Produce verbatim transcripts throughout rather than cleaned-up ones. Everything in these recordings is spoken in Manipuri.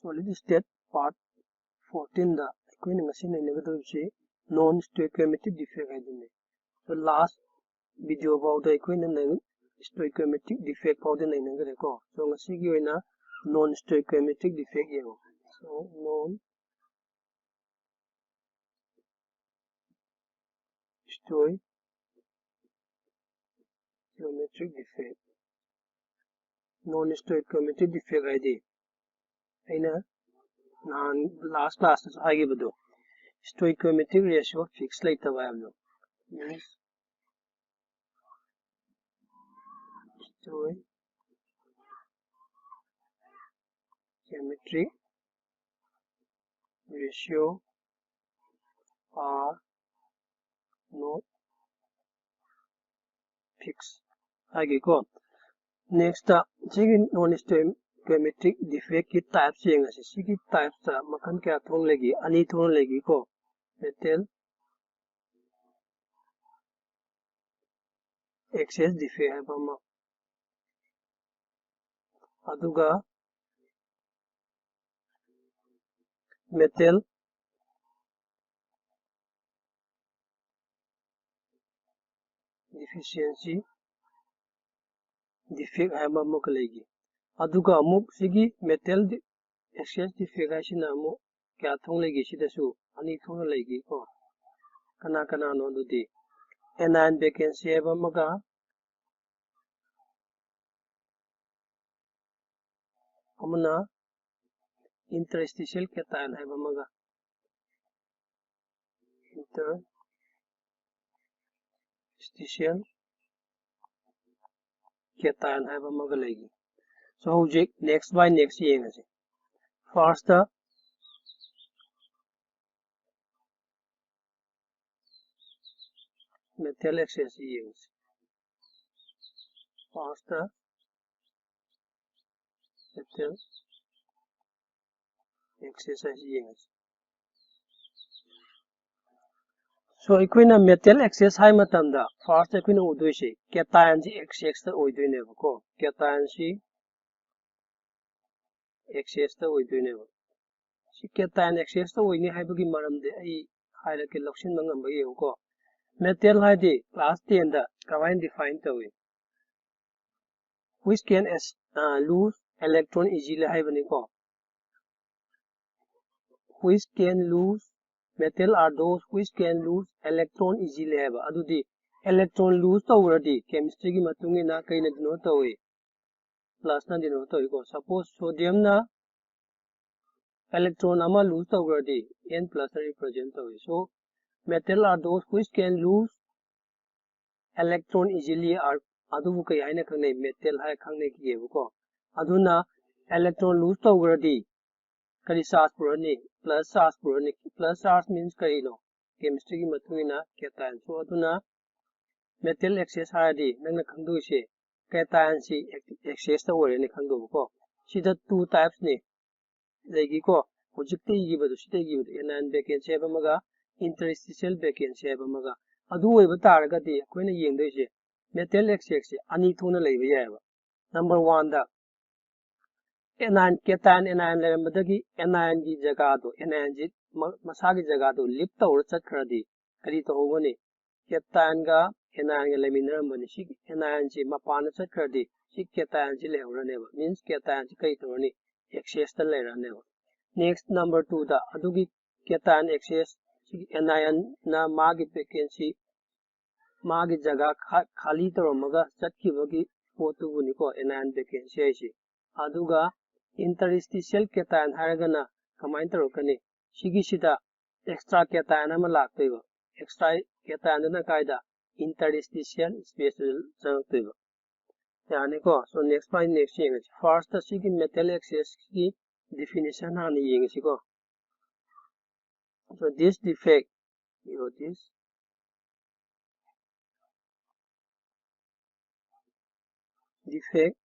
Solid state part fourteen ꯗ ꯑꯩꯈꯣꯏꯅ ꯉꯁꯤ ꯅꯩꯅꯒꯗꯧꯔꯤꯕꯁꯤ non stoichiometric defect ꯍꯥꯏꯗꯨꯅꯤ꯫ So last video ꯐꯥꯎꯗ ꯑꯩꯈꯣꯏꯅ stoichiometric defect ꯐꯥꯎꯗ ꯅꯩꯅꯈ꯭ꯔꯦꯀꯣ꯫ So ꯉꯁꯤꯒꯤ ꯑꯣꯏꯅ non stoichiometric defect ꯌꯦꯡꯉꯣ꯫ So non stoichiometric defect, non stoichiometric defect ꯍꯥꯏꯗꯤ ꯑꯩꯅ ꯅꯍꯥꯟ last class ꯇꯁꯨ ꯍꯥꯏꯈꯤꯕꯗꯣ, stoichiometric ratio fix ꯂꯩꯇꯕ ꯍꯥꯏꯕꯗꯣ꯫ Stoichiometric ratio are not fix ꯍꯥꯏꯒꯦꯀꯣ꯫ Next ꯁꯤꯒꯤ non stoichiometric defect ꯀꯤ types ꯌꯦꯡꯉꯁꯤ꯫ ꯁꯤꯒꯤ types ꯇ ꯃꯈꯜ ꯀꯌꯥ ꯊꯣꯛꯅ ꯂꯩꯒꯦ? ꯑꯅꯤ ꯊꯣꯛꯅ ꯂꯩꯒꯦꯀꯣ꯫ Metal excess defect ꯍꯥꯏꯕ ꯑꯃ, ꯑꯗꯨꯒ metal deficiency defect ꯍꯥꯏꯕ ꯑꯃꯒ ꯂꯩꯈꯤ꯫ ꯑꯗꯨꯒ ꯑꯃꯨꯛ ꯁꯤꯒꯤ metal excess defect ꯍꯥꯏꯁꯤꯅ ꯑꯃꯨꯛ ꯀꯌꯥ ꯊꯣꯛꯅ ꯂꯩꯒꯦ? ꯁꯤꯗꯁꯨ ꯑꯅꯤ ꯊꯣꯛꯅ ꯂꯩꯈꯤꯀꯣ꯫ ꯀꯅꯥ ꯀꯅꯥꯅꯣ ꯑꯗꯨꯗꯤ? Anion vacancy ꯍꯥꯏꯕ ꯑꯃꯒ, ꯑꯃꯅ interstitial cation ꯍꯥꯏꯕ ꯑꯃꯒ, interstitial cation ꯍꯥꯏꯕ ꯑꯃꯒ ꯂꯩꯈꯤ꯫ So ꯍꯧꯖꯤꯛ next by next ꯌꯦꯡꯉꯁꯤ꯫ First metal excess ꯌꯦꯡꯉꯁꯤ꯫ First metal excess ꯍꯥꯏꯁꯤ ꯌꯦꯡꯉꯁꯤ꯫ So ꯑꯩꯈꯣꯏꯅ metal excess ꯍꯥꯏ ꯃꯇꯝꯗ first ꯑꯩꯈꯣꯏꯅ ꯎꯗꯣꯏꯁꯦ cation ꯁꯤ excess ꯇ ꯑꯣꯏꯗꯣꯏꯅꯦꯕꯀꯣ꯫ Cation ꯁꯤ excess ꯇ ꯑꯣꯏꯗꯣꯏꯅꯦꯕ꯫ ꯁꯤ cation excess ꯇ ꯑꯣꯏꯅꯤ ꯍꯥꯏꯕꯒꯤ ꯃꯔꯝꯗꯤ ꯑꯩ ꯍꯥꯏꯔꯛꯀꯦ, ꯂꯧꯁꯤꯟꯕ ꯉꯝꯕ ꯌꯦꯡꯉꯨꯀꯣ꯫ Metal ꯍꯥꯏꯗꯤ class ten ꯗ ꯀꯃꯥꯏꯅ define ꯇꯧꯏ? Which can as-, ꯑ, lose electron easily ꯍꯥꯏꯕꯅꯤꯀꯣ꯫ Which can lose, metal are those which can lose electron easily ꯍꯥꯏꯕ꯫ ꯑꯗꯨꯗꯤ electron lose ꯇꯧꯈ꯭ꯔꯗꯤ chemistry ꯒꯤ ꯃꯇꯨꯡ ꯏꯟꯅ ꯀꯩꯅ denote ꯇꯧꯏ? Plus ꯅ denote ꯇꯧꯏꯀꯣ꯫ Suppose sodium ꯅ electron ꯑꯃ lose ꯇꯧꯈ꯭ꯔꯗꯤ N plus ꯅ represent ꯇꯧꯏ꯫ So, metal are those which can lose electron easily are, ꯑꯗꯨꯕꯨ ꯀꯩ ꯍꯥꯏꯅ ꯈꯪꯅꯩ? Metal ꯍꯥꯏꯅ ꯈꯪꯅꯩꯌꯦꯕꯀꯣ꯫ ꯑꯗꯨꯅ electron lose ꯇꯧꯈ꯭ꯔꯗꯤ ꯀꯔꯤ charge ꯄꯨꯔꯛꯅꯤ? Plus charge ꯄꯨꯔꯛꯅꯤ꯫ Plus charge means ꯀꯔꯤꯅꯣ? Chemistry ꯒꯤ ꯃꯇꯨꯡ ꯏꯟꯅ cation꯫ So, ꯑꯗꯨꯅ metal excess ꯍꯥꯏꯔꯗꯤ ꯅꯪꯅ ꯈꯪꯗꯣꯏꯁꯦ cation ꯁꯤ excess ꯇ ꯑꯣꯏꯔꯦꯅ ꯈꯪꯗꯧꯕꯀꯣ꯫ ꯁꯤꯗ two types ꯅꯤ ꯂꯩꯈꯤꯀꯣ꯫ ꯍꯧꯖꯤꯛꯇ ꯏꯈꯤꯕꯗꯣ, ꯁꯤꯗ ꯏꯈꯤꯕꯗꯣ, anion vacancy ꯍꯥꯏꯕ ꯑꯃꯒ interstitial vacancy ꯍꯥꯏꯕ ꯑꯃꯒ꯫ ꯑꯗꯨ ꯑꯣꯏꯕ ꯇꯥꯔꯒꯗꯤ ꯑꯩꯈꯣꯏꯅ ꯌꯦꯡꯗꯣꯏꯁꯦ metal excess ꯁꯦ ꯑꯅꯤ ꯊꯣꯛꯅ ꯂꯩꯕ ꯌꯥꯏꯑꯕ꯫ Number one ꯗ anion, cation anion ꯂꯩꯔꯝꯕꯗꯒꯤ anion ꯒꯤ ꯖꯒꯥꯗꯣ, anion ꯁꯤ ꯃ-, ꯃꯁꯥꯒꯤ ꯖꯒꯥꯗꯣ leave ꯇꯧꯔ ꯆꯠꯈ꯭ꯔꯗꯤ ꯀꯔꯤ ꯇꯧꯍꯧꯒꯅꯤ? Cation ꯒ anion ꯒ ꯂꯩꯃꯤꯟꯅꯔꯝꯕꯅꯤ꯫ ꯁꯤ anion ꯁꯤ ꯃꯄꯥꯟꯗ ꯆꯠꯈ꯭ꯔꯗꯤ ꯁꯤ cation ꯁꯤ ꯂꯩꯍꯧꯔꯅꯦꯕ꯫ Means cation ꯁꯤ ꯀꯔꯤ ꯇꯧꯔꯅꯤ? Excess ꯇ ꯂꯩꯔꯅꯦꯕ꯫ Next number two ꯗ ꯑꯗꯨꯒꯤ cation excess ꯁꯤꯒꯤ anion ꯅ ꯃꯥꯒꯤ vacancy, ꯃꯥꯒꯤ ꯖꯒꯥ ꯈꯥ-, ꯈꯥꯂꯤ ꯇꯧꯔꯝꯃꯒ ꯆꯠꯈꯤꯕꯒꯤ ꯄꯣꯠꯇꯨꯕꯨꯅꯤꯀꯣ anion vacancy ꯍꯥꯏꯁꯤ꯫ ꯑꯗꯨꯒ interstitial cation ꯍꯥꯏꯔꯒꯅ ꯀꯃꯥꯏꯅ ꯇꯧꯔꯛꯀꯅꯤ? ꯁꯤꯒꯤꯁꯤꯗ extra cation ꯑꯃ ꯂꯥꯛꯇꯣꯏꯕ꯫ Extra cation ꯗꯨꯅ ꯀꯥꯏꯗ? Interstitial space ꯇ ꯆꯪꯉꯛꯇꯣꯏꯕ꯫ ꯌꯥꯅꯤꯀꯣ? So, next by next ꯌꯦꯡꯉꯁꯤ꯫ First ꯇ ꯁꯤꯒꯤ metal excess ꯀꯤ definition ꯍꯥꯟꯅ ꯌꯦꯡꯉꯁꯤꯀꯣ꯫ So, this defect, you know, this defect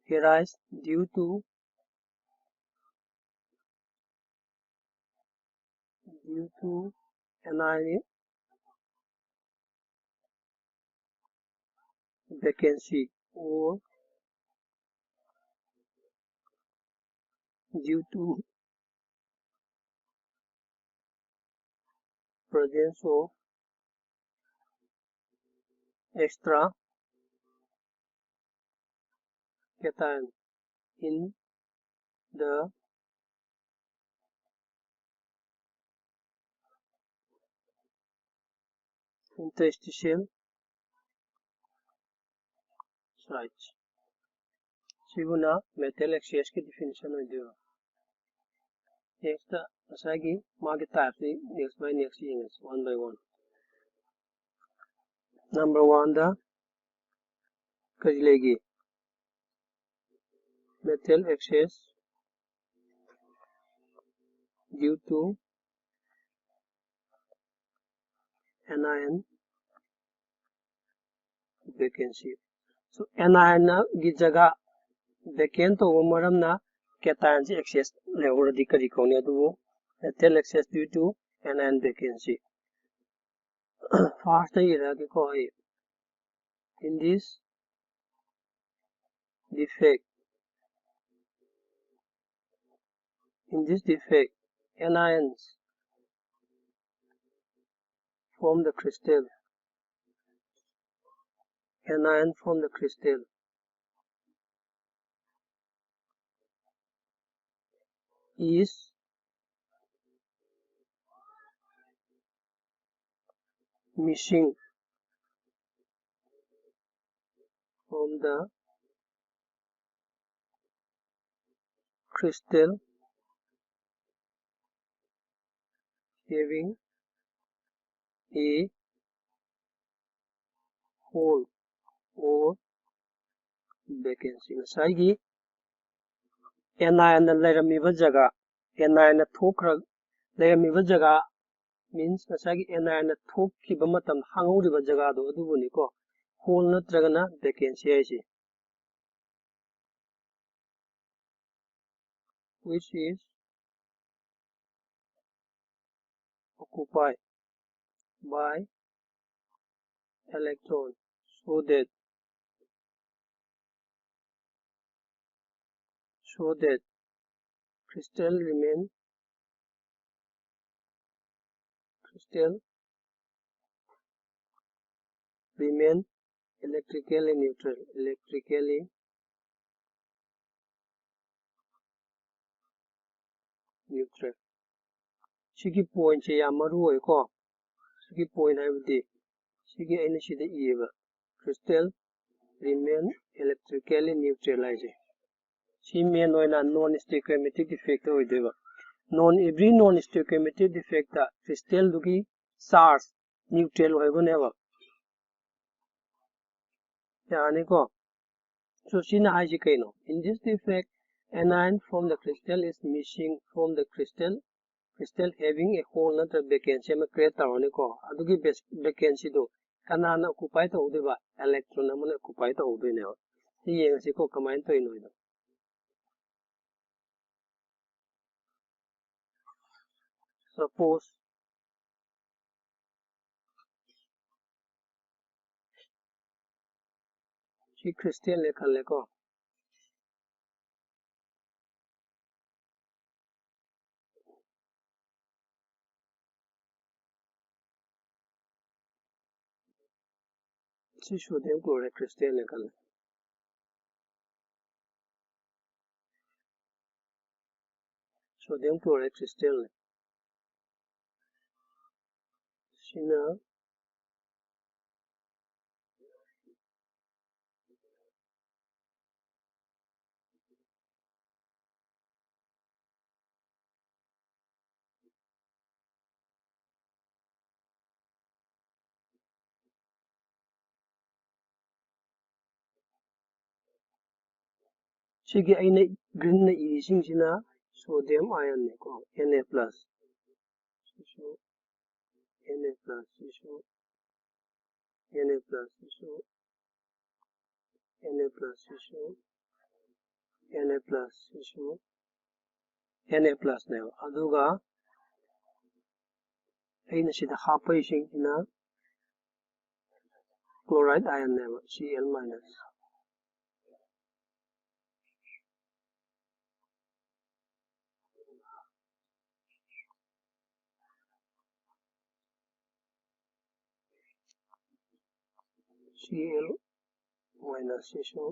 arise due to, due to anion, vacancy or due to presence of extra cation in the interstitial sites. ꯁꯤꯕꯨꯅ metal excess ꯀꯤ definition ꯑꯣꯏꯗꯣꯏꯕ꯫ Next, ꯉꯁꯥꯏꯒꯤ ꯃꯥꯒꯤ type ꯁꯤ next by next ꯌꯦꯡꯉꯁꯤ, one by one꯫ Number one ꯗ ꯀꯔꯤ ꯂꯩꯒꯦ? Metal excess due to anion vacancy꯫ So, anion ꯒꯤ ꯖꯒꯥ vacant ꯇꯧꯕ ꯃꯔꯝꯅ cation ꯁꯤ excess ꯂꯩꯍꯧꯔꯗꯤ ꯀꯔꯤ ꯀꯧꯅꯤ? ꯑꯗꯨꯕꯨ metal excess due to anion vacancy꯫ First ꯇ ꯏꯔꯛꯑꯒꯦꯀꯣ ꯑꯩ꯫ In this defect, in this defect, anions from the crystal, anion from the crystal is missing from the crystal, having a hole or vacancy꯫ ꯉꯁꯥꯏꯒꯤ anion ꯅ ꯂꯩꯔꯝꯃꯤꯕ ꯖꯒꯥ, anion ꯅ ꯊꯣꯛꯈ꯭ꯔ ꯂꯩꯔꯝꯃꯤꯕ ꯖꯒꯥ, means ꯉꯁꯥꯏꯒꯤ anion ꯅ ꯊꯣꯛꯈꯤꯕ ꯃꯇꯝꯗ ꯍꯥꯡꯍꯧꯔꯤꯕ ꯖꯒꯥꯗꯣ ꯑꯗꯨꯕꯨꯅꯤꯀꯣ hole ꯅꯠꯇ꯭ꯔꯒꯅ vacancy ꯍꯥꯏꯁꯦ꯫ Which is occupied by electron, so that so that crystal remain crystal remain electrically neutral, electrically neutral. ꯁꯤꯒꯤ ꯄꯣꯏꯟꯠꯁꯦ ꯌꯥꯝ ꯃꯔꯨ ꯑꯣꯏꯀꯣ꯫ ꯁꯤꯒꯤ ꯄꯣꯏꯟꯠ ꯍꯥꯏꯕꯗꯤ ꯁꯤꯒꯤ ꯑꯩꯅ ꯁꯤꯗ ꯏꯌꯦꯕ, crystal remain electrically neutral ꯍꯥꯏꯁꯦ꯫ ꯁꯤ ꯃꯦꯟ ꯑꯣꯏꯅ non stoichiometric defect ꯑꯣꯏꯗꯣꯏꯕ꯫ Non, every non stoichiometric defect ꯇ crystal ꯗꯨꯒꯤ charge neutral ꯑꯣꯏꯕꯅꯦꯕ꯫ ꯌꯥꯔꯅꯤꯀꯣ? So ꯁꯤꯅ ꯍꯥꯏꯁꯤ ꯀꯩꯅꯣ? In this defect, anion from the crystal is missing from the crystal, crystal having a hole ꯅꯠꯇ꯭ꯔ vacancy ꯑꯃ create ꯇꯧꯔꯅꯤꯀꯣ꯫ ꯑꯗꯨꯒꯤ vacancy ꯗꯣ ꯀꯅꯥꯅ occupy ꯇꯧꯍꯧꯗꯣꯏꯕ? Electron ꯑꯃꯅ occupy ꯇꯧꯍꯧꯗꯣꯏꯅꯦꯕ꯫ ꯁꯤ ꯌꯦꯡꯉꯁꯤꯀꯣ, ꯀꯃꯥꯏꯅ ꯇꯧꯔꯤꯅꯣ ꯍꯥꯏꯗꯣ꯫ Suppose ꯁꯤ crystal ꯅꯦ ꯈꯜꯂꯦꯀꯣ꯫ ꯁꯤ sodium chloride crystal ꯅꯦ ꯈꯜꯂꯦ꯫ Sodium chloride crystal ꯅꯦ꯫ ꯁꯤꯅ ꯁꯤꯒꯤ ꯑꯩꯅ green ꯅ ꯏꯔꯤꯁꯤꯡꯁꯤꯅ sodium ion ꯅꯦꯀꯣ, Na plus꯫ ꯁꯤꯁꯨ Na plus, ꯁꯤꯁꯨ Na plus, ꯁꯤꯁꯨ Na plus, ꯁꯤꯁꯨ Na plus, ꯁꯤꯁꯨ Na plus ꯅꯦꯕ꯫ ꯑꯗꯨꯒ ꯑꯩꯅ ꯁꯤꯗ ꯍꯥꯞꯄꯛꯏꯁꯤꯡꯁꯤꯅ chloride ion ꯅꯦꯕ, Cl minus꯫ Cl minus ꯁꯤꯁꯨ,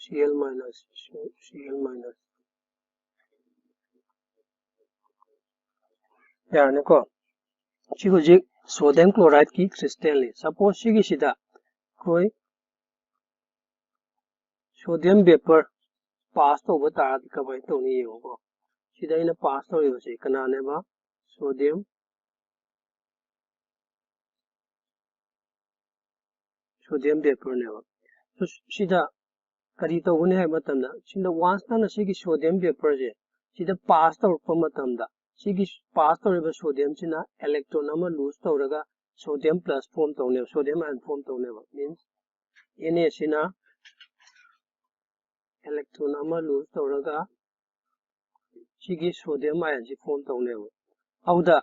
Cl minus ꯁꯤꯁꯨ, Cl minus꯫ ꯌꯥꯔꯅꯤꯀꯣ? ꯁꯤ ꯍꯧꯖꯤꯛ sodium chloride ꯀꯤ crystal ꯅꯤ꯫ Suppose ꯁꯤꯒꯤꯁꯤꯗ ꯑꯩꯈꯣꯏ sodium vapor pass ꯇꯧꯕ ꯇꯥꯔꯗꯤ ꯀꯃꯥꯏꯅ ꯇꯧꯅꯤ ꯌꯦꯡꯉꯨꯀꯣ꯫ ꯁꯤꯗ ꯑꯩꯅ pass ꯇꯧꯔꯤꯕꯁꯤ ꯀꯅꯥꯅꯦꯕ? Sodium, sodium vapor ꯅꯦꯕ꯫ So, ꯁꯤꯗ ꯀꯔꯤ ꯇꯧꯒꯅꯤ ꯍꯥꯏꯕ ꯃꯇꯝꯗ, ꯁꯤꯗ once ꯅꯪꯅ ꯁꯤꯒꯤ sodium vapor ꯁꯦ ꯁꯤꯗ pass ꯇꯧꯔꯛꯄ ꯃꯇꯝꯗ, ꯁꯤꯒꯤ pass ꯇꯧꯔꯤꯕ sodium ꯁꯤꯅ electron ꯑꯃ lose ꯇꯧꯔꯒ sodium plus form ꯇꯧꯅꯦꯕ, sodium ion form ꯇꯧꯅꯦꯕ꯫ Means Na ꯁꯤꯅ electron ꯑꯃ lose ꯇꯧꯔꯒ ꯁꯤꯒꯤ sodium ion ꯁꯤ form ꯇꯧꯅꯦꯕ꯫ ꯑꯗꯨꯗ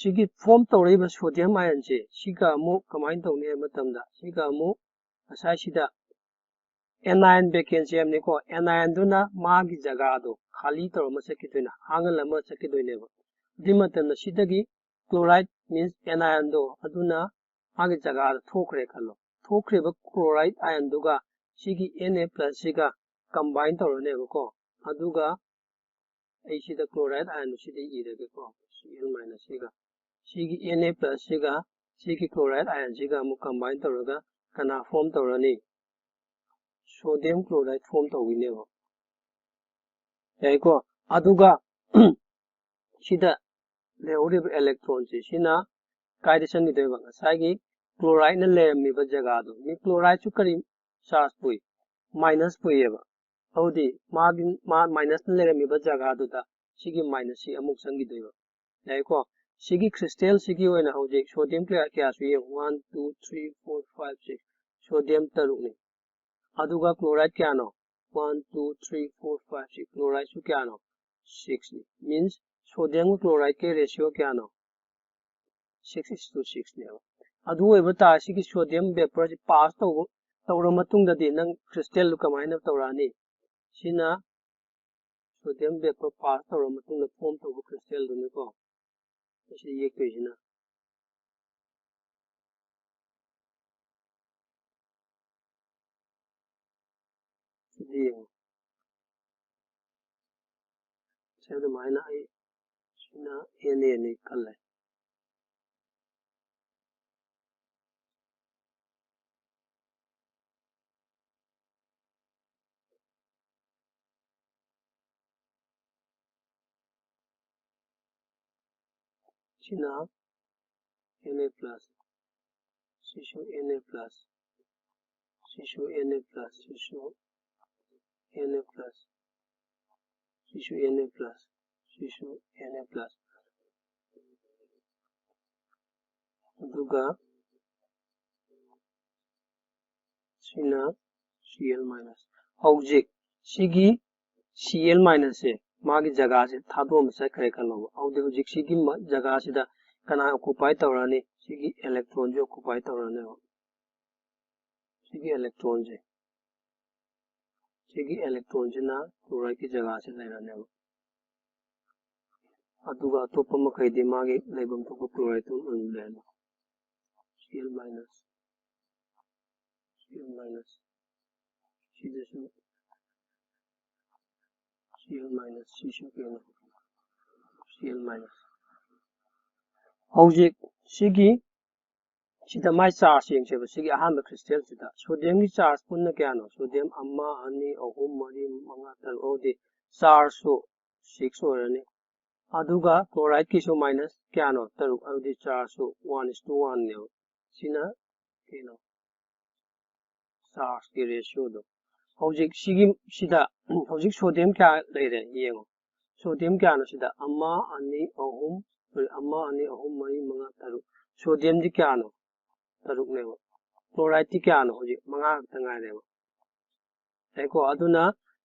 ꯁꯤꯒꯤ form ꯇꯧꯔꯛꯏꯕ sodium ion ꯁꯦ ꯁꯤꯒ ꯑꯃꯨꯛ ꯀꯃꯥꯏꯅ ꯇꯧꯅꯤ ꯍꯥꯏꯕ ꯃꯇꯝꯗ, ꯁꯤꯒ ꯑꯃꯨꯛ ꯉꯁꯥꯏ ꯁꯤꯗ anion vacancy ꯍꯥꯏꯕꯅꯤꯀꯣ, anion ꯗꯨꯅ ꯃꯥꯒꯤ ꯖꯒꯥꯗꯣ ꯈꯥꯂꯤ ꯇꯧꯔꯝꯃ ꯆꯠꯈꯤꯗꯣꯏꯅꯦ, ꯍꯥꯡꯍꯜꯂꯝꯃ ꯆꯠꯈꯤꯗꯣꯏꯅꯦꯕ꯫ ꯑꯗꯨꯏ ꯃꯇꯝꯗ ꯁꯤꯗꯒꯤ chloride means anion ꯗꯣ ꯑꯗꯨꯅ ꯃꯥꯒꯤ ꯖꯒꯥꯗ ꯊꯣꯛꯈ꯭ꯔꯦ ꯈꯜꯂꯣ꯫ ꯊꯣꯛꯈ꯭ꯔꯤꯕ chloride ion ꯗꯨꯒ ꯁꯤꯒꯤ Na plus ꯁꯤꯒ combine ꯇꯧꯔꯅꯦꯕꯀꯣ꯫ ꯑꯗꯨꯒ ꯑꯩ ꯁꯤꯗ chloride ion ꯁꯤꯗ ꯏꯔꯒꯦꯀꯣ, Cl minus ꯁꯤꯒ꯫ ꯁꯤꯒꯤ Na plus ꯁꯤꯒ ꯁꯤꯒꯤ chloride ion ꯁꯤꯒ ꯑꯃꯨꯛ combine ꯇꯧꯔꯒ ꯀꯅꯥ form ꯇꯧꯔꯅꯤ? Sodium chloride form ꯇꯧꯈꯤꯅꯦꯕ꯫ ꯌꯥꯏꯀꯣ? ꯑꯗꯨꯒ ꯁꯤꯗ ꯂꯩꯍꯧꯔꯤꯕ electron ꯁꯦ ꯁꯤꯅ ꯀꯥꯏꯗ ꯆꯪꯈꯤꯗꯣꯏꯕ? ꯉꯁꯥꯏꯒꯤ chloride ꯅ ꯂꯩꯔꯝꯃꯤꯕ ꯖꯒꯥꯗꯣ꯫ ꯃꯤ chloride ꯁꯨ ꯀꯔꯤ charge ꯄꯨꯏ? Minus ꯄꯨꯏꯌꯦꯕ꯫ ꯑꯗꯨꯗꯤ ꯃꯥꯒꯤ, ꯃꯥ minus ꯅ ꯂꯩꯔꯝꯃꯤꯕ ꯖꯒꯥꯗꯨꯗ ꯁꯤꯒꯤ minus ꯁꯤ ꯑꯃꯨꯛ ꯆꯪꯈꯤꯗꯣꯏꯕ꯫ ꯌꯥꯏꯀꯣ? ꯁꯤꯒꯤ crystal ꯁꯤꯒꯤ ꯑꯣꯏꯅ ꯍꯧꯖꯤꯛ sodium ꯀꯌꯥ, ꯀꯌꯥꯁꯨ ꯌꯦꯡꯉꯨ꯫ One, two, three, four, five, six꯫ Sodium ꯇꯔꯨꯛꯅꯤ꯫ ꯑꯗꯨꯒ chloride ꯀꯌꯥꯅꯣ? One, two, three, four, five, six꯫ Chloride ꯁꯨ ꯀꯌꯥꯅꯣ? Six ꯅꯤ꯫ Means sodium ꯒ chloride ꯀꯤ ratio ꯀꯌꯥꯅꯣ? Six is to six ꯅꯦꯕ꯫ ꯑꯗꯨ ꯑꯣꯏꯕ ꯇꯥꯔꯗꯤ ꯁꯤꯒꯤ sodium vapor ꯁꯤ pass ꯇꯧꯕ, ꯇꯧꯔ ꯃꯇꯨꯡꯗꯗꯤ ꯅꯪ crystal ꯗꯨ ꯀꯃꯥꯏꯅ ꯇꯧꯔꯛꯑꯅꯤ? ꯁꯤꯅ sodium vapor pass ꯇꯧꯔ ꯃꯇꯨꯡꯗ form ꯇꯧꯕ crystal ꯗꯨꯅꯤꯀꯣ꯫ ꯁꯤ ꯌꯦꯛꯇꯣꯏꯁꯤꯅ꯫ ꯌꯦꯡꯉꯨ꯫ ꯁꯤ ꯑꯗꯨꯃꯥꯏꯅ ꯑꯩ ꯁꯤꯅ ꯑꯦꯟ ꯑꯦꯅꯤ ꯈꯜꯂꯦ꯫ ꯁꯤꯅ ꯑꯦꯟ ꯑꯦ ꯄ꯭ꯂꯁ, ꯁꯤꯁꯨ ꯑꯦꯟ ꯑꯦ ꯄ꯭ꯂꯁ, ꯁꯤꯁꯨ ꯑꯦꯟ ꯑꯦ ꯄ꯭ꯂꯁ, ꯁꯤꯁꯨ ꯑꯦꯟ ꯑꯦ ꯄ꯭ꯂꯁ, ꯁꯤꯁꯨ ꯑꯦꯟ ꯑꯦ ꯄ꯭ꯂꯁ, ꯁꯤꯁꯨ ꯑꯦꯟ ꯑꯦ ꯄ꯭ꯂꯁ꯫ ꯑꯗꯨꯒ ꯁꯤꯅ ꯁꯤ ꯑꯦꯜ ꯃꯥꯏꯅꯁ꯫ ꯍꯧꯖꯤꯛ ꯁꯤꯒꯤ ꯁꯤ ꯑꯦꯜ ꯃꯥꯏꯅꯁꯁꯦ ꯃꯥꯒꯤ ꯖꯒꯥꯁꯦ ꯊꯥꯗꯣꯛꯑꯝꯕ ꯆꯠꯈ꯭ꯔꯦ ꯈꯜꯂꯣꯕ꯫ ꯑꯗꯨꯗꯤ ꯍꯧꯖꯤꯛ ꯁꯤꯒꯤ ꯃ-, ꯖꯒꯥꯁꯤꯗ ꯀꯅꯥ ꯑꯣꯀꯨꯄꯥꯏ ꯇꯧꯔꯅꯤ? ꯁꯤꯒꯤ ꯏꯂꯦꯛꯇ꯭ꯔꯣꯟꯁꯦ ꯑꯣꯀꯨꯄꯥꯏ ꯇꯧꯔꯅꯦꯕ꯫ ꯁꯤꯒꯤ ꯏꯂꯦꯛꯇ꯭ꯔꯣꯟꯁꯦ, ꯁꯤꯒꯤ ꯏꯂꯦꯛꯇ꯭ꯔꯣꯟꯁꯤꯅ ꯀ꯭ꯂꯣꯔꯥꯏꯗꯀꯤ ꯖꯒꯥꯁꯦ ꯂꯩꯔꯅꯦꯕ꯫ ꯑꯗꯨꯒ ꯑꯇꯣꯞꯄ ꯃꯈꯩꯗꯤ ꯃꯥꯒꯤ ꯂꯩꯐꯝ ꯊꯣꯛꯄ ꯀ꯭ꯂꯣꯔꯥꯏꯗꯇ ꯑꯗꯨꯝ ꯂꯩꯔꯅꯤ꯫ C L minus, C L minus, ꯁꯤꯗꯁꯨ ꯁꯤ ꯑꯦꯜ ꯃꯥꯏꯅꯁ, ꯁꯤꯁꯨ ꯀꯩꯅꯣ, ꯁꯤ ꯑꯦꯜ ꯃꯥꯏꯅꯁ꯫ ꯍꯧꯖꯤꯛ ꯁꯤꯒꯤ ꯁꯤꯗ ꯃꯥꯏ ꯆꯥꯔꯖ ꯌꯦꯡꯁꯦꯕ꯫ ꯁꯤꯒꯤ ꯑꯍꯥꯟꯕ ꯀ꯭ꯔꯤꯁꯇꯦꯜꯁꯤꯗ ꯁꯣꯗꯤꯌꯝꯒꯤ ꯆꯥꯔꯖ ꯄꯨꯟꯅ ꯀꯌꯥꯅꯣ? ꯁꯣꯗꯤꯌꯝ ꯑꯃ, ꯑꯅꯤ, ꯑꯍꯨꯝ, ꯃꯔꯤ, ꯃꯉꯥ, ꯇꯔꯨꯛ꯫ ꯑꯗꯨꯗꯤ ꯆꯥꯔꯖꯁꯨ ꯁꯤꯛꯁ ꯑꯣꯏꯔꯅꯤ꯫ ꯑꯗꯨꯒ ꯀ꯭ꯂꯣꯔꯥꯏꯗꯀꯤꯁꯨ ꯃꯥꯏꯅꯁ ꯀꯌꯥꯅꯣ? ꯇꯔꯨꯛ꯫ ꯑꯗꯨꯗꯤ ꯆꯥꯔꯖꯁꯨ ꯋꯥꯟ ꯏꯁ ꯇꯨ ꯋꯥꯟꯅꯦꯕ꯫ ꯁꯤꯅ ꯀꯩꯅꯣ? ꯆꯥꯔꯖꯀꯤ ꯔꯦꯁꯤꯌꯣꯗꯣ꯫ ꯍꯧꯖꯤꯛ ꯁꯤꯒꯤ, ꯁꯤꯗ ꯍꯧꯖꯤꯛ ꯁꯣꯗꯤꯌꯝ ꯀꯌꯥ ꯂꯩꯔꯦ ꯌꯦꯡꯉꯣ꯫ ꯁꯣꯗꯤꯌꯝ ꯀꯌꯥꯅꯣ ꯁꯤꯗ? ꯑꯃ, ꯑꯅꯤ, ꯑꯍꯨꯝ, ꯑꯃ, ꯑꯅꯤ, ꯑꯍꯨꯝ, ꯃꯔꯤ, ꯃꯉꯥ, ꯇꯔꯨꯛ꯫ ꯁꯣꯗꯤꯌꯝꯗꯤ ꯀꯌꯥꯅꯣ? ꯇꯔꯨꯛꯅꯦꯕ꯫ ꯀ꯭ꯂꯣꯔꯥꯏꯗꯇꯤ ꯀꯌꯥꯅꯣ? ꯍꯧꯖꯤꯛ ꯃꯉꯥ ꯈꯛꯇ ꯉꯥꯏꯔꯦꯕ꯫ ꯌꯥꯏꯀꯣ? ꯑꯗꯨꯅ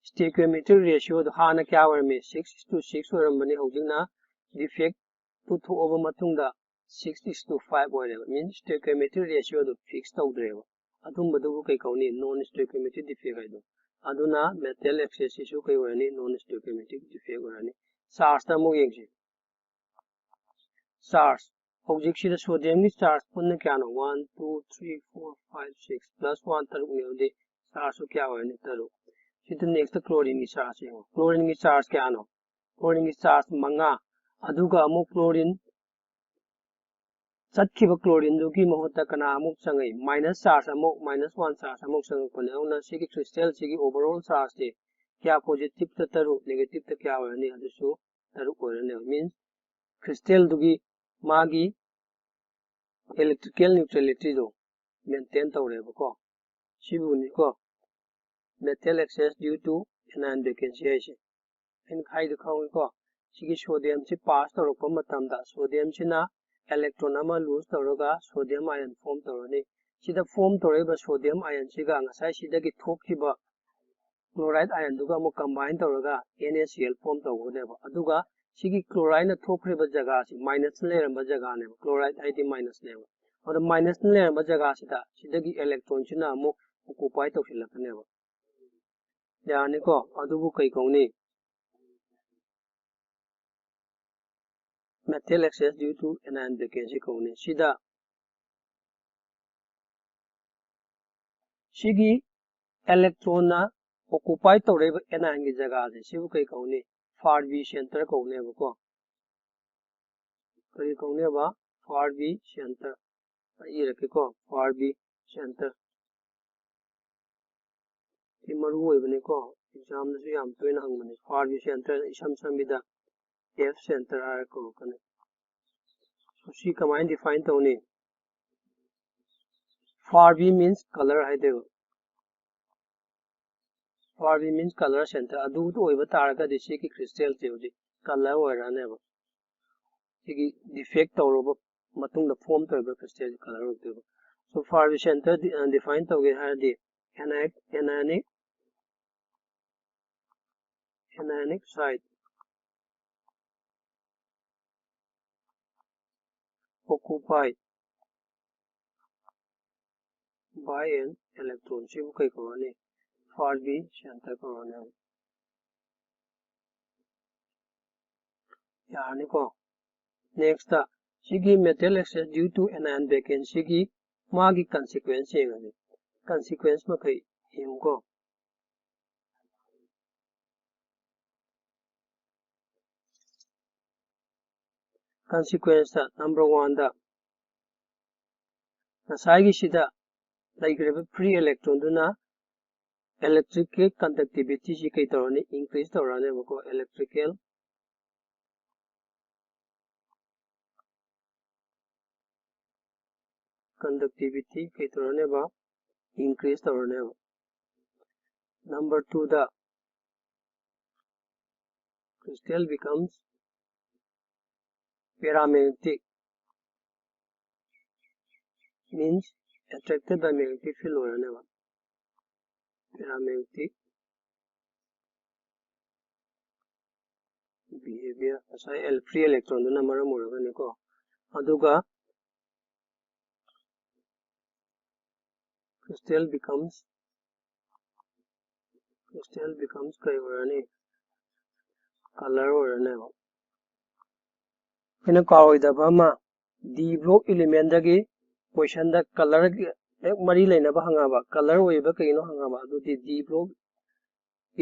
stoichiometric ratioꯗꯣ ꯍꯥꯟꯅ ꯀꯌꯥ ꯑꯣꯏꯔꯝꯃꯤ? Six is to six ꯑꯣꯏꯔꯝꯕꯅꯤ꯫ ꯍꯧꯖꯤꯛꯅ defect ꯄꯨꯊꯣꯛꯑꯕ ꯃꯇꯨꯡꯗ six is to five ꯑꯣꯏꯔꯦꯕ꯫ Means stoichiometric ratioꯗꯣ fix ꯇꯧꯗ꯭ꯔꯦꯕ꯫ ꯑꯗꯨꯝꯕꯗꯨꯕꯨ ꯀꯩ ꯀꯧꯅꯤ? Non stoichiometric defect ꯍꯥꯏꯗꯣ꯫ ꯑꯗꯨꯅ metal oxideꯁꯤꯁꯨ ꯀꯩ ꯑꯣꯏꯔꯅꯤ? Non stoichiometric defect ꯑꯣꯏꯔꯅꯤ꯫ ꯆꯥꯔꯖꯇ ꯑꯃꯨꯛ ꯌꯦꯡꯁꯤ꯫ ꯆꯥꯔꯖ꯫ ꯍꯧꯖꯤꯛꯁꯤꯗ ꯁꯣꯗꯤꯌꯝꯒꯤ ꯆꯥꯔꯖ ꯄꯨꯟꯅ ꯀꯌꯥꯅꯣ? One, two, three, four, five, six꯫ Plus one ꯇꯔꯨꯛꯅꯦ꯫ ꯑꯗꯨꯗꯤ ꯆꯥꯔꯖꯁꯨ ꯀꯌꯥ ꯑꯣꯏꯔꯅꯤ? ꯇꯔꯨꯛ꯫ ꯁꯤꯗ next chlorine ꯒꯤ charge ꯌꯦꯡꯉꯣ꯫ Chlorine ꯒꯤ charge ꯀꯌꯥꯅꯣ? Chlorine ꯒꯤ charge ꯃꯉꯥ꯫ ꯑꯗꯨꯒ ꯑꯃꯨꯛ chlorine ꯆꯠꯈꯤꯕ chlorine ꯗꯨꯒꯤ ꯃꯍꯨꯠꯇ ꯀꯅꯥ ꯑꯃꯨꯛ ꯆꯪꯉꯛꯏ? Minus charge ꯑꯃꯨꯛ, minus one charge ꯑꯃꯨꯛ ꯆꯪꯉꯛꯄꯅꯦ꯫ ꯑꯗꯨꯅ ꯁꯤꯒꯤ crystal ꯁꯤꯒꯤ overall charge ꯁꯦ ꯀꯌꯥ positive ꯇ ꯇꯔꯨꯛ, negative ꯇ ꯀꯌꯥ ꯑꯣꯏꯔꯅꯤ? ꯑꯗꯨꯁꯨ ꯇꯔꯨꯛ ꯑꯣꯏꯔꯅꯦꯕ꯫ Means crystal ꯗꯨꯒꯤ ꯃꯥꯒꯤ electrical neutrality ꯗꯣ maintain ꯇꯧꯔꯦꯕꯀꯣ꯫ ꯁꯤꯕꯨꯅꯤꯀꯣ metal excess due to anion vacancy ꯍꯥꯏꯁꯦ꯫ ꯑꯩꯅ ꯍꯥꯏꯗꯣ ꯈꯪꯉꯤꯀꯣ? ꯁꯤꯒꯤ sodium ꯁꯤ pass ꯇꯧꯔꯛꯄ ꯃꯇꯝꯗ sodium ꯁꯤꯅ electron ꯑꯃ lose ꯇꯧꯔꯒ sodium ion form ꯇꯧꯔꯅꯤ꯫ ꯁꯤꯗ form ꯇꯧꯔꯛꯏꯕ sodium ion ꯁꯤꯒ ꯉꯁꯥꯏ ꯁꯤꯗꯒꯤ ꯊꯣꯛꯈꯤꯕ chloride ion ꯗꯨꯒ ꯑꯃꯨꯛ combine ꯇꯧꯔꯒ NaCl form ꯇꯧꯒꯅꯦꯕ꯫ ꯑꯗꯨꯒ ꯁꯤꯒꯤ chloride ꯅ ꯊꯣꯛꯈ꯭ꯔꯤꯕ ꯖꯒꯥꯁꯤ minus ꯅ ꯂꯩꯔꯝꯕ ꯖꯒꯥꯅꯦꯕ, chloride ꯍꯥꯏꯗꯤ minus ꯅꯦꯕ꯫ ꯑꯗꯨ minus ꯅ ꯂꯩꯔꯝꯕ ꯖꯒꯥꯁꯤꯗ ꯁꯤꯗꯒꯤ electron ꯁꯤꯅ ꯑꯃꯨꯛ occupy ꯇꯧꯁꯤꯜꯂꯛꯀꯅꯦꯕ꯫ ꯌꯥꯔꯅꯤꯀꯣ? ꯑꯗꯨꯕꯨ ꯀꯩ ꯀꯧꯅꯤ? Metal excess due to anion vacancy ꯀꯧꯅꯤ꯫ ꯁꯤꯗ ꯁꯤꯒꯤ electron ꯅ occupy ꯇꯧꯔꯛꯏꯕ anion ꯒꯤ ꯖꯒꯥꯁꯦ ꯁꯤꯕꯨ ꯀꯩ ꯀꯧꯅꯤ? Farvie center ꯀꯧꯅꯦꯕꯀꯣ꯫ ꯀꯔꯤ ꯀꯧꯅꯦꯕ? Farvie center꯫ ꯑꯩ ꯏꯔꯛꯀꯦꯀꯣ, Farvie center꯫ ꯁꯤ ꯃꯔꯨ ꯑꯣꯏꯕꯅꯤꯀꯣ, exam ꯗꯁꯨ ꯌꯥꯝ ꯇꯣꯏꯅ ꯍꯪꯕꯅꯤ꯫ Farvie center ꯏꯁꯝ ꯁꯝꯕꯤꯗ F center ꯍꯥꯏꯔ ꯀꯧꯔꯛꯀꯅꯤ꯫ So ꯁꯤ ꯀꯃꯥꯏꯅ define ꯇꯧꯅꯤ? Farvie means color ꯍꯥꯏꯗꯣꯏꯕ꯫ Farvie means color center꯫ ꯑꯗꯨ ꯑꯣꯏꯕ ꯇꯥꯔꯒꯗꯤ ꯁꯤꯒꯤ crystal ꯁꯦ ꯍꯧꯖꯤꯛ color ꯑꯣꯏꯔꯛꯑꯅꯦꯕ꯫ ꯁꯤꯒꯤ defect ꯇꯧꯔꯕ ꯃꯇꯨꯡꯗ form ꯇꯧꯔꯤꯕ crystal ꯁꯤ color ꯑꯣꯏꯗꯣꯏꯕ꯫ So Farvie center ꯗꯤ-, ꯑ, define ꯇꯧꯒꯦ ꯍꯥꯏꯔꯗꯤ anionic, anionic, anionic site occupied by an electron ꯁꯤꯕꯨ ꯀꯩ ꯀꯧꯔꯅꯤ? Farvie center ꯀꯧꯔꯅꯤ꯫ ꯌꯥꯔꯅꯤꯀꯣ? Next ꯁꯤꯒꯤ metal excess due to anion vacancy ꯒꯤ ꯃꯥꯒꯤ consequence ꯌꯦꯡꯉꯁꯤ꯫ Consequence ꯃꯈꯩ ꯌꯦꯡꯉꯨꯀꯣ꯫ Consequence ꯇ number one ꯗ ꯉꯁꯥꯏꯒꯤꯁꯤꯗ ꯂꯩꯈ꯭ꯔꯤꯕ free electron ꯗꯨꯅ electric ꯀꯤ conductivity ꯁꯤ ꯀꯩ ꯇꯧꯔꯅꯤ? Increase ꯇꯧꯔꯅꯦꯕꯀꯣ꯫ Electrical conductivity ꯀꯩ ꯇꯧꯔꯅꯦꯕ? Increase ꯇꯧꯔꯅꯦꯕ꯫ Number two the crystal becomes paramagnetic, means attracted by magnetic field ꯑꯣꯏꯔꯅꯦꯕ꯫ Paramagnetic behavior, ꯉꯁꯥꯏ el-, free electron ꯗꯨꯅ ꯃꯔꯝ ꯑꯣꯏꯔꯒꯅꯤꯀꯣ꯫ ꯑꯗꯨꯒ crystal becomes, crystal becomes ꯀꯩ ꯑꯣꯏꯔꯅꯤ? Color ꯑꯣꯏꯔꯅꯦꯕ꯫ ꯑꯩꯈꯣꯏꯅ ꯀꯥꯎꯔꯣꯏꯗꯕ ꯑꯃ, D block element ꯗꯒꯤ question ꯗ color ꯒꯤ ꯍꯦꯛ ꯃꯔꯤ ꯂꯩꯅꯕ ꯍꯪꯉꯕ, color ꯑꯣꯏꯕ ꯀꯩꯅꯣ ꯍꯪꯉꯕ, ꯑꯗꯨꯗꯤ D block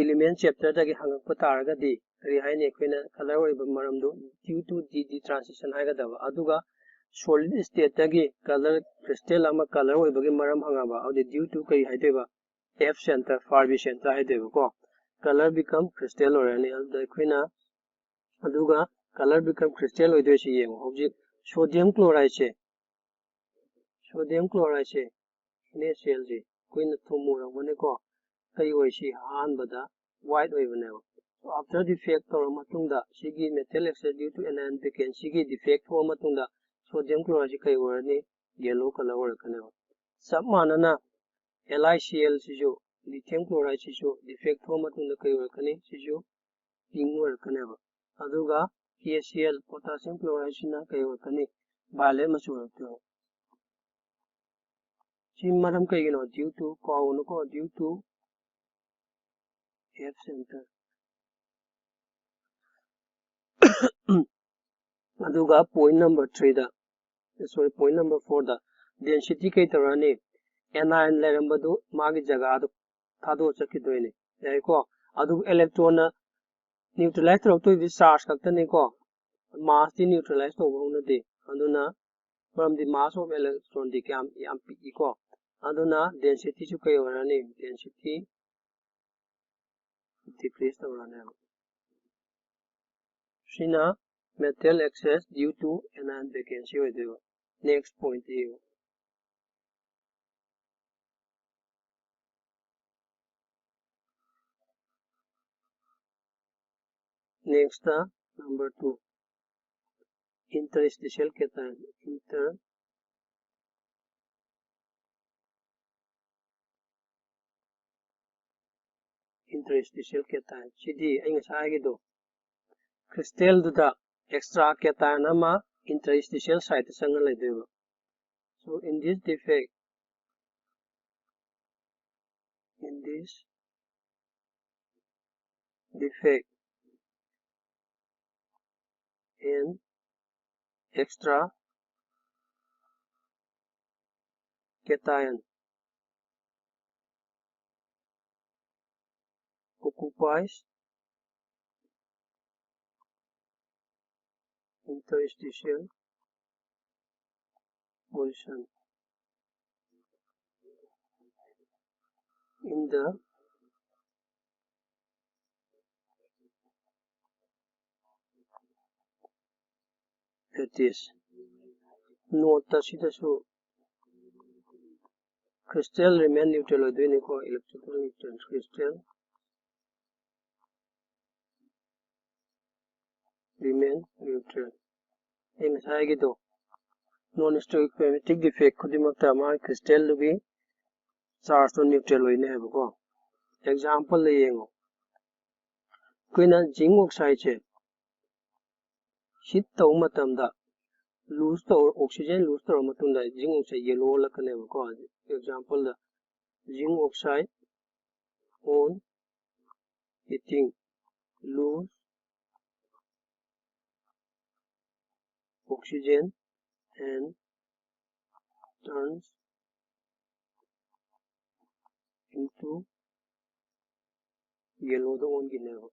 element chapter ꯗꯒꯤ ꯍꯪꯉꯛꯄ ꯇꯥꯔꯒꯗꯤ ꯀꯔꯤ ꯍꯥꯏꯅꯤ? ꯑꯩꯈꯣꯏꯅ color ꯑꯣꯏꯕ ꯃꯔꯝꯗꯨ due to D D transition ꯍꯥꯏꯒꯗꯕ꯫ ꯑꯗꯨꯒ solid state ꯇꯒꯤ color, crystal ꯑꯃ color ꯑꯣꯏꯕꯒꯤ ꯃꯔꯝ ꯍꯪꯉꯕ, ꯑꯗꯨꯗꯤ due to ꯀꯔꯤ ꯍꯥꯏꯗꯣꯏꯕ? F center, Furby center ꯍꯥꯏꯗꯣꯏꯕꯀꯣ꯫ Color become crystal ꯑꯣꯏꯔꯅꯤ꯫ ꯑꯗꯨꯗ ꯑꯩꯈꯣꯏꯅ, ꯑꯗꯨꯒ color become crystal ꯑꯣꯏꯗꯣꯏꯁꯤ ꯌꯦꯡꯉꯣ꯫ ꯍꯧꯖꯤꯛ sodium chloride ꯁꯦ, sodium chloride ꯁꯦ, NaCl ꯁꯦ ꯑꯩꯈꯣꯏꯅ ꯊꯨꯝ ꯎꯔꯝꯒꯅꯤꯀꯣ꯫ ꯀꯩ ꯑꯣꯏ ꯁꯤ? ꯑꯍꯥꯟꯕꯗ white ꯑꯣꯏꯕꯅꯦꯕ꯫ After defect ꯇꯧꯔ ꯃꯇꯨꯡꯗ, ꯁꯤꯒꯤ metal oxide due to anion vacancy ꯒꯤ defect ꯊꯣꯛꯑ ꯃꯇꯨꯡꯗ sodium chloride ꯁꯤ ꯀꯩ ꯑꯣꯏꯔꯅꯤ? Yellow color ꯑꯣꯏꯔꯛꯀꯅꯦꯕ꯫ ꯆꯞ ꯃꯥꯟꯅꯅ LiCl ꯁꯤꯁꯨ, lithium chloride ꯁꯤꯁꯨ defect ꯊꯣꯛꯑ ꯃꯇꯨꯡꯗ ꯀꯩ ꯑꯣꯏꯔꯛꯀꯅꯤ? ꯁꯤꯁꯨ pink ꯑꯣꯏꯔꯛꯀꯅꯦꯕ꯫ ꯑꯗꯨꯒ KCl, potassium chloride ꯁꯤꯅ ꯀꯩ ꯑꯣꯏꯔꯛꯀꯅꯤ? Violet ꯃꯆꯨ ꯑꯣꯏꯔꯛꯇꯣꯏꯕ꯫ ꯁꯤ ꯃꯔꯝ ꯀꯩꯒꯤꯅꯣ? Due to, ꯀꯥꯎꯒꯅꯨꯀꯣ, due to F center꯫ ꯑꯗꯨꯒ point number three ꯗ, sorry, point number four ꯗ density ꯀꯩ ꯇꯧꯔꯛꯑꯅꯤ? Anion ꯂꯩꯔꯝꯕꯗꯨ ꯃꯥꯒꯤ ꯖꯒꯥꯗꯨ ꯊꯥꯗꯣꯛꯑ ꯆꯠꯈꯤꯗꯣꯏꯅꯤ꯫ ꯌꯥꯏꯀꯣ? ꯑꯗꯨꯕꯨ electron ꯅ neutralize ꯇꯧꯔꯛꯇꯣꯏꯗꯤ charge ꯈꯛꯇꯅꯤꯀꯣ꯫ mass T neutralize ꯇꯧꯕ ꯍꯧꯅꯗꯦ꯫ ꯑꯗꯨꯅ ꯃꯔꯝꯗꯤ mass of electron ꯗꯤ ꯀꯌꯥꯝ ꯌꯥꯝ ꯄꯤꯛꯏꯀꯣ꯫ ꯑꯗꯨꯅ density ꯁꯨ ꯀꯩ ꯑꯣꯏꯔꯅꯤ? Density decrease ꯇꯧꯔꯅꯦꯕ꯫ ꯁꯤꯅ metal excess due to anion vacancy ꯑꯣꯏꯗꯣꯏꯕ꯫ Next point ꯌꯦꯡꯉꯨ꯫ Next number two, interstitial cation, inter interstitial cation꯫ ꯁꯤꯗꯤ ꯑꯩ ꯉꯁꯥꯏ ꯍꯥꯏꯒꯤꯗꯣ, crystal ꯗꯨꯗ extra cation ꯑꯃ interstitial side ꯇ ꯆꯪꯉ ꯂꯩꯗꯣꯏꯕ꯫ So in this defect, in this defect, an extra cation occupies interstitial position in the lattice꯫ Note ꯇ ꯁꯤꯗꯁꯨ crystal remain neutral ꯑꯣꯏꯗꯣꯏꯅꯤꯀꯣ, electrical neutral, crystal remain neutral꯫ ꯑꯩ ꯉꯁꯥꯏꯒꯤꯗꯣ, non stereochromatic defect ꯈꯨꯗꯤꯡꯃꯛꯇ ꯃꯥꯒꯤ crystal ꯗꯨꯒꯤ charge ꯇꯣ neutral ꯑꯣꯏꯅꯤ ꯍꯥꯏꯕꯀꯣ꯫ Example ꯗ ꯌꯦꯡꯉꯣ, ꯑꯩꯈꯣꯏꯅ zinc oxide ꯁꯦ heat ꯇꯧꯕ ꯃꯇꯝꯗ lose ꯇꯧꯔ, oxygen lose ꯇꯧꯔ ꯃꯇꯨꯡꯗ zinc oxide yellow ꯑꯣꯜꯂꯛꯀꯅꯦꯕꯀꯣ꯫ Example the, zinc oxide on heating lose oxygen and turns into yellow the ꯑꯣꯟꯈꯤꯅꯦꯕ꯫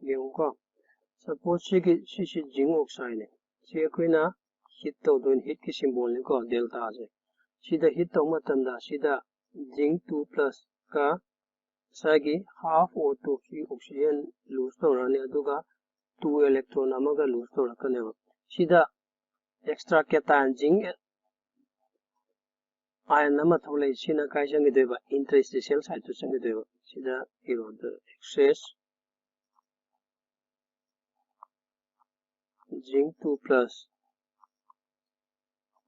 ꯌꯦꯡꯉꯨꯀꯣ, Suppose ꯁꯤꯒꯤ, ꯁꯤꯁꯤ zinc oxide ꯅꯦ꯫ ꯁꯤ ꯑꯩꯈꯣꯏꯅ heat ꯇꯧꯗꯣꯏꯅꯤ, heat ꯀꯤ symbol ꯅꯤꯀꯣ, delta ꯁꯦ꯫ ꯁꯤꯗ heat ꯇꯧꯕ ꯃꯇꯝꯗ ꯁꯤꯗ zinc two plus ꯀ ꯉꯁꯥꯏꯒꯤ half O two ꯁꯤ oxygen lose ꯇꯧꯔꯛꯑꯅꯤ, ꯑꯗꯨꯒ two electron ꯑꯃꯒ lose ꯇꯧꯔꯛꯀꯅꯦꯕ꯫ ꯁꯤꯗ extra cation zinc ion ꯑꯃ ꯊꯣꯛꯂꯛꯏ, ꯁꯤꯅ ꯀꯥꯏ ꯆꯪꯈꯤꯗꯣꯏꯕ? Interstitial site ꯇ ꯆꯪꯈꯤꯗꯣꯏꯕ꯫ ꯁꯤꯗ ꯏꯔꯣꯗ excess zinc two plus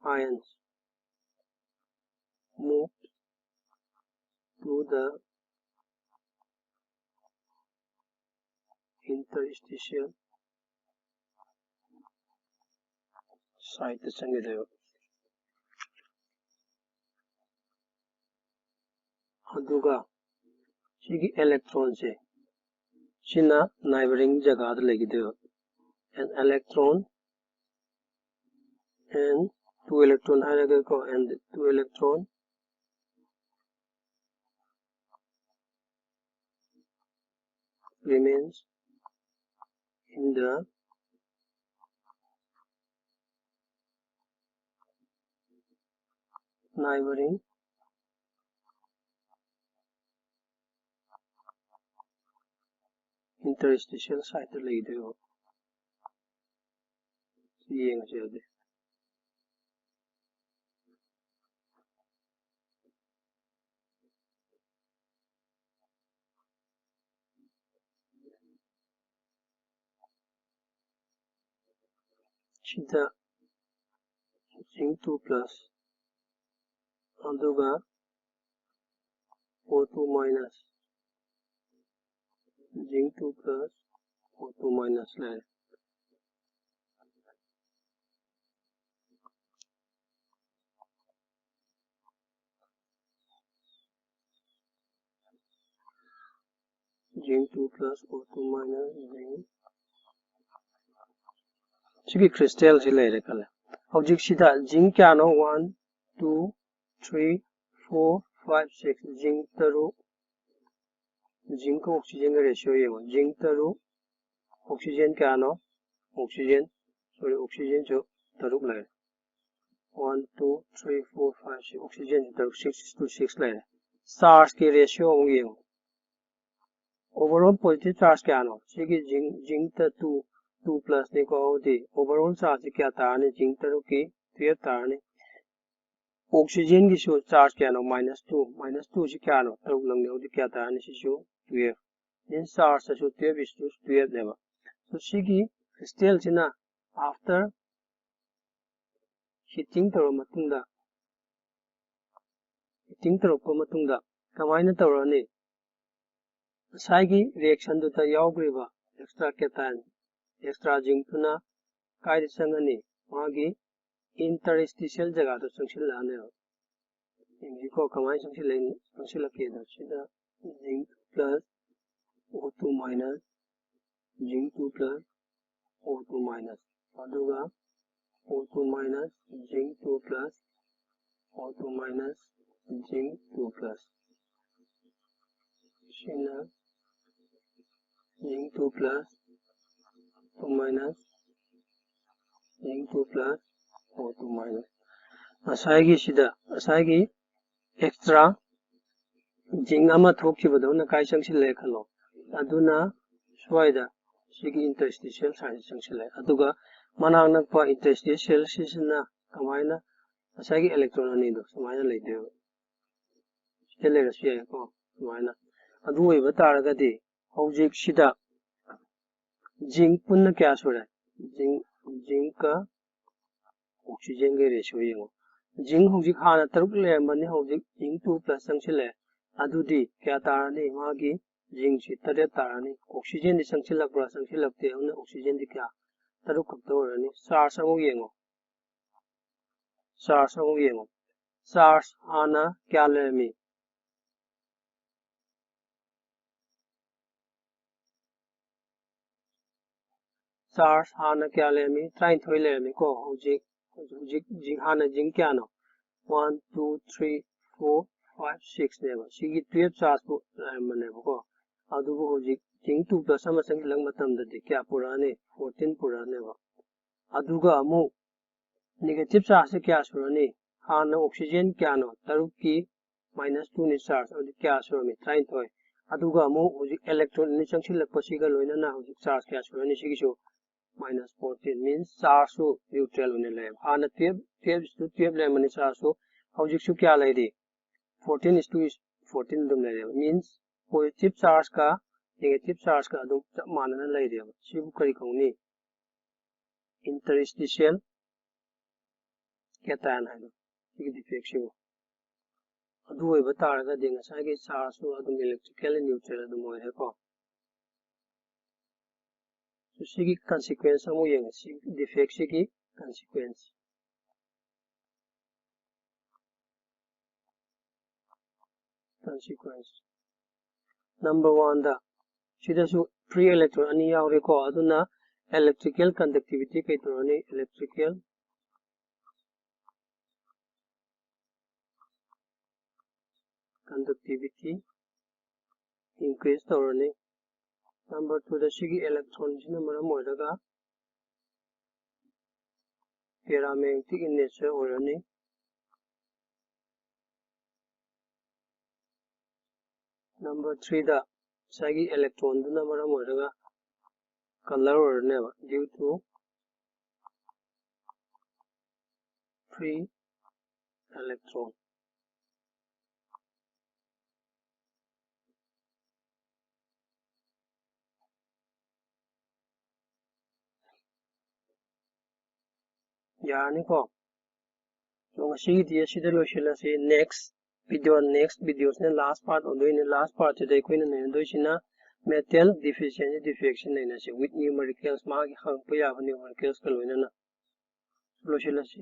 ions move to the interstitial site ꯇ ꯆꯪꯈꯤꯗꯣꯏꯕ꯫ ꯑꯗꯨꯒ ꯁꯤꯒꯤ electron ꯁꯦ, ꯁꯤꯅ neighboring ꯖꯒꯥꯗ ꯂꯩꯈꯤꯗꯣꯏꯕ꯫ An electron and two electron ꯍꯥꯏꯔꯒꯦꯀꯣ, and two electron remains in the neighboring interstitial site ꯇ ꯂꯩꯗꯣꯏꯕ꯫ ꯁꯤ ꯌꯦꯡꯉꯁꯤ ꯍꯧꯖꯤꯛ꯫ ꯁꯤꯗ zinc two plus ꯑꯗꯨꯒ O two minus, zinc two plus O two minus ꯂꯩꯔꯦ꯫ Zinc two plus O two minus zinc꯫ ꯁꯤꯒꯤ crystal ꯁꯤ ꯂꯩꯔꯦ ꯈꯜꯂꯦ꯫ ꯍꯧꯖꯤꯛꯁꯤꯗ zinc ꯀꯌꯥꯅꯣ? One, two, three, four, five, six꯫ Zinc ꯇꯔꯨꯛ꯫ Zinc ꯀ oxygen ꯒ ratio ꯌꯦꯡꯉꯣ꯫ Zinc ꯇꯔꯨꯛ, Oxygen ꯀꯌꯥꯅꯣ? Oxygen, sorry, oxygenꯁꯨ ꯇꯔꯨꯛ ꯂꯩꯔꯦ꯫ One, two, three, four, five, six, oxygen ꯇꯔꯨꯛ, six to six ꯂꯩꯔꯦ꯫ Chargeꯀꯤ ratio ꯑꯃꯨꯛ ꯌꯦꯡꯉꯨ꯫ Overall positive charge ꯀꯌꯥꯅꯣ? ꯁꯤꯒꯤ zinc, zincꯇ two, two plusꯅꯤꯀꯣ꯫ ꯑꯗꯨꯗꯤ overall chargeꯁꯤ ꯀꯌꯥ ꯇꯥꯔꯅꯤ? Zinc ꯇꯔꯨꯛꯀꯤ twelve ꯇꯥꯔꯅꯤ꯫ Oxygenꯒꯤꯁꯨ charge ꯀꯌꯥꯅꯣ? Minus two꯫ Minus twoꯁꯤ ꯀꯌꯥꯅꯣ? ꯇꯔꯨꯛ ꯂꯪꯅꯤ꯫ ꯑꯗꯨꯗꯤ ꯀꯌꯥ ꯇꯥꯔꯅꯤ? ꯁꯤꯁꯨ twelve꯫ Then chargeꯇꯁꯨ twelve is to twelveꯅꯦꯕ꯫ So ꯁꯤꯒꯤ crystalꯁꯤꯅ after heating ꯇꯧꯔꯕ ꯃꯇꯨꯡꯗ, heating ꯇꯧꯔꯛꯄ ꯃꯇꯨꯡꯗ ꯀꯃꯥꯏꯅ ꯇꯧꯔꯅꯤ? ꯉꯁꯥꯏꯒꯤ reactionꯗꯨꯗ ꯌꯥꯎꯈ꯭ꯔꯤꯕ extra cation, extra zincꯇꯨꯅ ꯀꯥꯏꯗ ꯆꯪꯒꯅꯤ? ꯃꯥꯒꯤ interstitial ꯖꯒꯥꯗ ꯆꯪꯁꯤꯜꯂꯛꯑꯅꯦꯕ꯫ ꯌꯦꯡꯁꯤꯀꯣ, ꯀꯃꯥꯏꯅ ꯆꯪꯁꯤꯜꯂꯛꯏ-, ꯆꯪꯁꯤꯜꯂꯛꯀꯦꯗꯣ꯫ ꯁꯤꯗ zinc plus O two minus, zinc two plus, O two minus, ꯑꯗꯨꯒ O two minus, zinc two plus, O two minus, zinc two plus꯫ ꯁꯤꯅ zinc two plus, two minus, zinc two plus, O two minus꯫ ꯉꯁꯥꯏꯒꯤ ꯁꯤꯗ, ꯉꯁꯥꯏꯒꯤ extra zinc ꯑꯃ ꯊꯣꯛꯈꯤꯕꯗꯧꯅ ꯀꯥꯏ ꯆꯪꯁꯤꯜꯂꯦ ꯈꯜꯂꯣ꯫ ꯑꯗꯨꯅ ꯁ꯭ꯋꯥꯏꯗ ꯁꯤꯒꯤ interstitial side ꯆꯪꯁꯤꯜꯂꯦ꯫ ꯑꯗꯨꯒ ꯃꯅꯥꯛ ꯅꯛꯄ interstitial cellꯁꯤꯅ ꯀꯃꯥꯏꯅ ꯉꯁꯥꯏꯒꯤ electron ꯑꯅꯤꯗꯣ ꯁꯨꯃꯥꯏꯅ ꯂꯩꯗꯣꯏꯕ꯫ ꯁꯤꯗ ꯂꯩꯔꯁꯨ ꯌꯥꯏꯀꯣ, ꯁꯨꯃꯥꯏꯅ꯫ ꯑꯗꯨ ꯑꯣꯏꯕ ꯇꯥꯔꯒꯗꯤ ꯍꯧꯖꯤꯛ ꯁꯤꯗ zinc ꯄꯨꯟꯅ ꯀꯌꯥ ꯁꯨꯔꯦ? Zinc, zincꯀ oxygenꯒꯤ ratio ꯌꯦꯡꯉꯣ꯫ Zinc ꯍꯧꯖꯤꯛ ꯍꯥꯟꯅ ꯇꯔꯨꯛ ꯂꯩꯔꯝꯕꯅꯤ, ꯍꯧꯖꯤꯛ zinc two plus ꯆꯪꯁꯤꯜꯂꯛꯑꯦ꯫ ꯑꯗꯨꯗꯤ ꯀꯌꯥ ꯇꯥꯔꯅꯤ? ꯃꯥꯒꯤ zincꯁꯤ ꯇꯔꯦꯠ ꯇꯥꯔꯅꯤ꯫ Oxygenꯗꯤ ꯆꯪꯁꯤꯜꯂꯛꯄ꯭ꯔꯥ ꯆꯪꯁꯤꯜꯂꯛꯇꯦ? ꯑꯗꯨꯅ oxygenꯗꯤ ꯀꯌꯥ? ꯇꯔꯨꯛ ꯈꯛꯇ ꯑꯣꯏꯔꯅꯤ꯫ Charge ꯑꯃꯨꯛ ꯌꯦꯡꯉꯣ꯫ Charge ꯑꯃꯨꯛ ꯌꯦꯡꯉꯣ꯫ Charge ꯍꯥꯟꯅ ꯀꯌꯥ ꯂꯩꯔꯝꯃꯤ? Charge ꯍꯥꯟꯅ ꯀꯌꯥ ꯂꯩꯔꯝꯃꯤ? ꯇꯔꯥꯅꯤꯊꯣꯏ ꯂꯩꯔꯝꯃꯤꯀꯣ꯫ ꯍꯧꯖꯤꯛ, ꯍꯧꯖꯤꯛ, ꯍꯧꯖꯤꯛ ꯍꯥꯟꯅ zinc ꯀꯌꯥꯅꯣ? One, two, three, four, five, sixꯅꯦꯕ꯫ ꯁꯤꯒꯤ twelve chargeꯄꯨ ꯂꯩꯔꯝꯕꯅꯦꯕꯀꯣ꯫ ꯑꯗꯨꯕꯨ ꯍꯧꯖꯤꯛ zinc two plus ꯑꯃ ꯆꯪꯁꯤꯜꯂꯛꯄ ꯃꯇꯝꯗꯗꯤ ꯀꯌꯥ ꯄꯨꯔꯛꯑꯅꯤ? Fourteen ꯄꯨꯔꯛꯑꯅꯦꯕ꯫ ꯑꯗꯨꯒ ꯑꯃꯨꯛ negative charge ꯁꯦ ꯀꯌꯥ ꯁꯨꯔꯅꯤ? ꯍꯥꯟꯅ oxygen ꯀꯌꯥꯅꯣ? ꯇꯔꯨꯛꯀꯤ minus two ꯅꯤ charge, ꯑꯗꯨꯗꯤ ꯀꯌꯥ ꯁꯨꯔꯝꯃꯤ? ꯇꯔꯥꯅꯤꯊꯣꯏ꯫ ꯑꯗꯨꯒ ꯑꯃꯨꯛ ꯍꯧꯖꯤꯛ electron ꯑꯅꯤ ꯆꯪꯁꯤꯜꯂꯛꯄꯁꯤꯒ ꯂꯣꯏꯅꯅ ꯍꯧꯖꯤꯛ charge ꯀꯌꯥ ꯁꯨꯔꯅꯤ? ꯁꯤꯒꯤꯁꯨ minus fourteen, means charge ꯁꯨ neutral ꯑꯣꯏꯅ ꯂꯩꯌꯦꯕ꯫ ꯍꯥꯟꯅ twelve, twelve is to twelve ꯂꯩꯔꯝꯕꯅꯤ charge ꯁꯨ, ꯍꯧꯖꯤꯛꯁꯨ ꯀꯌꯥ ꯂꯩꯔꯤ? Fourteen is to fourteen ꯑꯗꯨꯝ ꯂꯩꯔꯦꯕ, means positive charge ꯀ negative charge ꯀ ꯑꯗꯨꯝ ꯆꯞ ꯃꯥꯟꯅꯅ ꯂꯩꯔꯦꯕ꯫ ꯁꯤꯕꯨ ꯀꯔꯤ ꯀꯧꯅꯤ? Interstitial cation ꯍꯥꯏꯗꯣ, ꯁꯤꯒꯤ defect ꯁꯤꯕꯨ꯫ ꯑꯗꯨ ꯑꯣꯏꯕ ꯇꯥꯔꯒꯗꯤ ꯉꯁꯥꯏꯒꯤ charge ꯁꯨ ꯑꯗꯨꯝ electrically neutral ꯑꯗꯨꯝ ꯑꯣꯏꯔꯦꯀꯣ꯫ So, ꯁꯤꯒꯤ consequence ꯑꯃꯨꯛ ꯌꯦꯡꯉꯁꯤ, defect ꯁꯤꯒꯤ consequence꯫ Consequence꯫ Number one ꯗ ꯁꯤꯗꯁꯨ free electron ꯑꯅꯤ ꯌꯥꯎꯔꯦꯀꯣ, ꯑꯗꯨꯅ electrical conductivity ꯀꯩ ꯇꯧꯔꯅꯤ? Electrical conductivity increase ꯇꯧꯔꯅꯤ꯫ Number two ꯗ ꯁꯤꯒꯤ electron ꯁꯤꯅ ꯃꯔꯝ ꯑꯣꯏꯔꯒ paramagnetic in nature ꯑꯣꯏꯔꯅꯤ꯫ Number three ꯗ ꯉꯁꯥꯏꯒꯤ electron ꯗꯨꯅ ꯃꯔꯝ ꯑꯣꯏꯔꯒ color ꯑꯣꯏꯔꯅꯦꯕ, due to free electron꯫ ꯌꯥꯔꯅꯤꯀꯣ? So, ꯉꯁꯤꯒꯤꯗꯤ ꯑꯁꯤꯗ ꯂꯣꯏꯁꯤꯜꯂꯁꯤ꯫ Next video, next video ꯁꯤꯅ last part ꯑꯣꯏꯗꯣꯏꯅꯤ꯫ Last part ꯁꯤꯗ ꯑꯩꯈꯣꯏꯅ ꯅꯩꯅꯗꯣꯏꯁꯤꯅ metal deficiency defect ꯁꯤ ꯅꯩꯅꯁꯤ, with numericals, ꯃꯥꯒꯤ ꯍꯪꯉꯛꯄ ꯌꯥꯕ numericals ꯀ ꯂꯣꯏꯅꯅ꯫ ꯂꯣꯏꯁꯤꯜꯂꯁꯤ꯫